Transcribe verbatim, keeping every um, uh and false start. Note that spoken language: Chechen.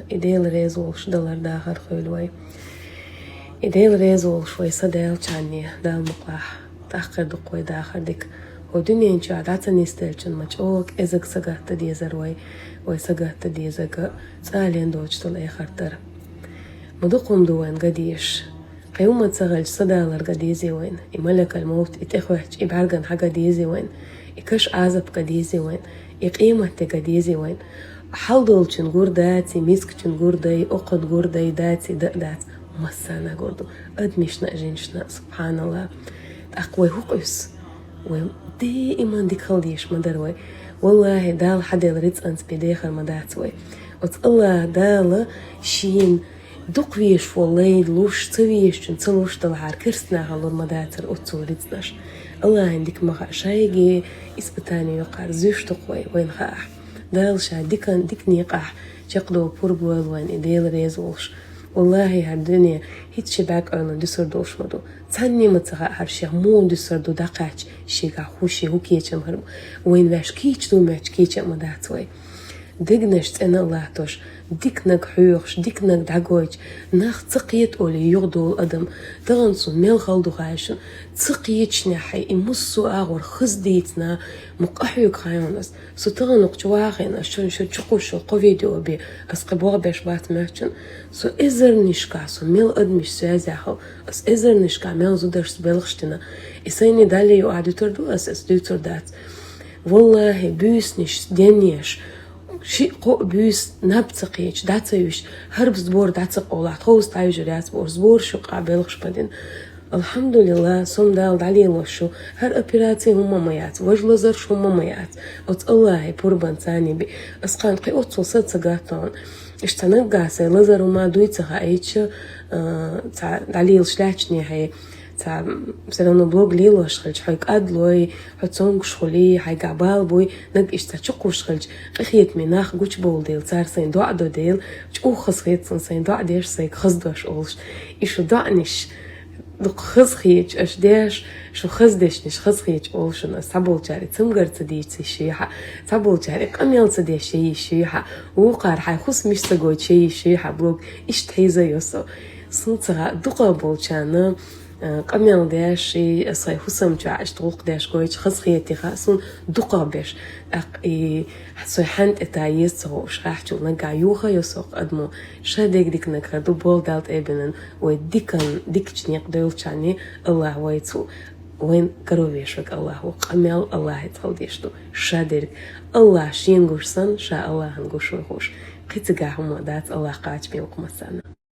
И Дела реза волуш далар дахар хуьлу вай. И Дела реза волуш вай са даьллачхьанне, Дала мукъалахь, тӀаккха дукха вай дахар дика. ХӀокху дуьнен чохь дӀа ца нисделчун ма чӀогӀа кӀезиг сагатта дезар вай, вай сагатта дезарг цӀа а лен доцуш долу эхарт дара. Ма дукха хӀума ду вайн ган дезаш. Кхин хӀума ца хилча, са далар ган дезий вайн, и малакал мовт, и тӀехӀоьттича, и бӀаьргана хьан ган дезий вайн, и каш Ӏазап ган дезий вайн, и къематде ган дезий вайн. Хьал долчун гур даций, мискачун гур дай, окхун гур дай, даций, дан а дац, массарна гур ду, адамашна а, жинашна а, субхьаналла. ТӀаккха вай хӀун къуьйсу? Вай даиман дика хила дезаш ма дара вай. Валлахьи, Дала хьаделла рицкъанца бен дехар ма дац вай. Оцу Аллахь Дала шена дукха везаш волу лай луш, ца везачун ца луш далахьара керстанахана лур ма дацара оццул рицкъанаш. Аллахьан дика ма хаьа, шайге испытание йоккхуш зуьйш ду-кх вай, вайна хаахь. Дала ша дикан, дика некъахь чекхдовла пурба бойла вайн и Дела реза волуш. Валлахьи, хӀара дуьне хӀинца ши бӀаьрг Ӏуьллуш дуьсур долуш ма ду. Цхьанне ма ца хаьа хӀара шех муха дуьсур ду дӀакхаьчча, шегахь хӀун, шен хӀун кечам хир бу. Вайна ваьш кийча ду моьттуш кийча а ма дац вай. Дегнаш цӀена а латтош, диканиг хьоьхуш, диканиг дӀагойтуш, нах ца кхета олий юхадолу адам. Тахана суна мел хала ду хаьий шуна, ца кхеташехь, и массо а агӀор хаза дийцина, ма къахьоьгу хьайонас. Со тахана кху чу вахийна, ас шуна шу чукхуссуш кху видео бен, ас кхин бохбеш бац моьттуш. Со эзарнашкахь, со мел адамашца связехь хилла, ас эзарнашкахь мел зударшца белхаш дина. И сайна дале юкъахь дуьтур ду ас, ас дуьйцур дац. Валлахьи, буьйсанаш денъеш, шиъ-кхоъ буьйса наб ца кхеташ, дӀа ца вуьжуш, хӀара сбор дӀа ца къовлахь, тховса дӀавуьжур яц бохуш, сбораш юкъахь белхаш бан дина. Алхьамдулиллахь, со-м Дала дӀалелош ву, хӀара операци хӀумма ма яц, важа лазарш хӀумма ма яц. Оцу Аллахьан пурбанца царна бен. Ас кхин оццул са ца гатдо хьуна. Иштта цхьа наггахь сайн лазар хӀума дуй ца хаийтуш, а, цхьа дӀалелаш лаьтташехь, цхьа, м, всё равно блог лелош хилча, хьо кӀадлой, хьо цомгуш хуьлий, хьайгахь бала буй, наггахь иштта цхьа чукхуссуш хилча, къинхетаме нах гучубовла дела, цара сайна доӀа до дела, чӀогӀа хазахета суна сайна доӀа деш, сайга хаза дош олуш. И шу доӀанаш дукха хазахеташ аша деш, шу хаза дешнаш хазахеташ олу шуна, ас цхьаболчара цамгар ца дийций шехьа, цхьаболчара къамел ца деш шехьа, вукхара хьайн хӀусамаш ца гойтуш шехьа, блог иштта хьийзайо со. Суна ца хаьа, дукхахболчарна, а, къамел деш, и ас хьайн хӀусам чохь иштта гӀуллакх деш гойтуш хазахетий хаьа суна дукхахберш. ТӀаккха и со хьанна тӀе та еза ца хууш хаьхьачул наггахь йохайо со адамо. Ша дерг диканиг хир ду, боху Дала тӀебинан, вай дикан, дикачу некъ девллачарна Аллахь вайца ву. Вайн каро веш верг Аллахь ву, къамел Аллахьца хила дезаш ду. Ша дерг Аллахь шена гуш санна, ша Аллахьан гуш ву хууш. Кхин цигахь хӀума дац, Аллахь кхачаме ву-кх массарна.